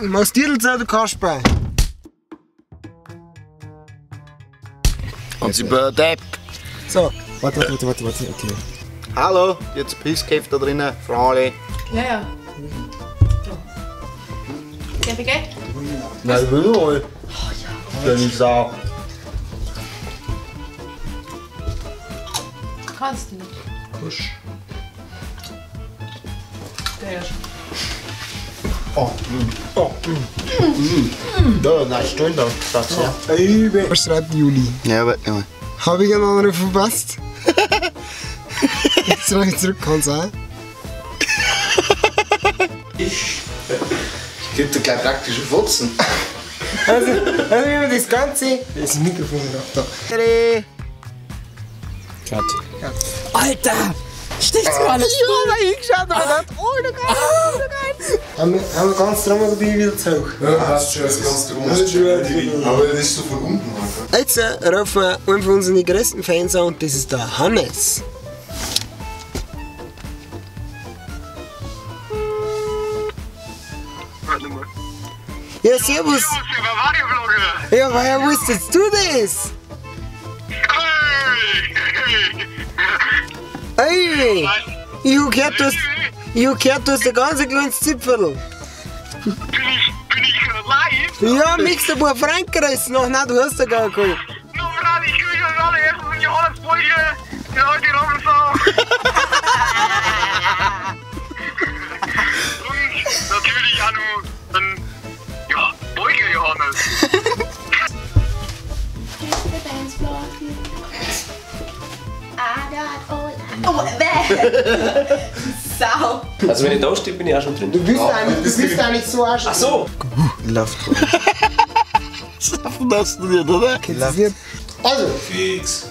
Machst du dir du Kasper? Und sie Depp. So, warte, okay. Hallo, jetzt Pisskäf da drinnen, Frau. Ja, ja. So. Darf ich gehen? Nein, ich will noch. Oh ja. Deine Sau. Kannst du nicht. Kusch. Der ist. Oh, oh, Da, nein, stehen da. Das, ja. Was schreibt Juli? Ja, warte mal. Hab ich einen anderen verpasst? Jetzt soll ich zurück, kann sein. Ich könnte gleich praktisch futzen. Also wenn man das Ganze. Das Mikrofon noch da. Cut. Alter! Sticht's mir alles? Ich hab mal hingeschaut und gedacht, oh, da geil. Haben wir ganz dran oder bin ich wieder zu hoch? Ja, passt schon, das ist ganz dran. Aber das ist so von unten. Alter. Jetzt rufen wir einen von unseren größten Fans an und das ist der Hannes. Warte mal. Ja, servus. Ja, woher wusstest du das? Ey, ich hab gehört, du hast ein ganz kleines Zipferl. Bin ich live? Ja, mixt ein paar Franken reißen. Nein, du hast ja gar keinen. No, Brad, ich grüße euch alle. Erstens bin ich Johannes Beuge, die alte Rampensau. Und natürlich auch nur dann, ja, Beuge Johannes. Oh, weh! Sau! Also wenn ich da stehe, bin ich auch schon drin. Du bist eigentlich so auch schon. Ach so! Läuft. Saufen lässt du nicht, oder? Also! Fix.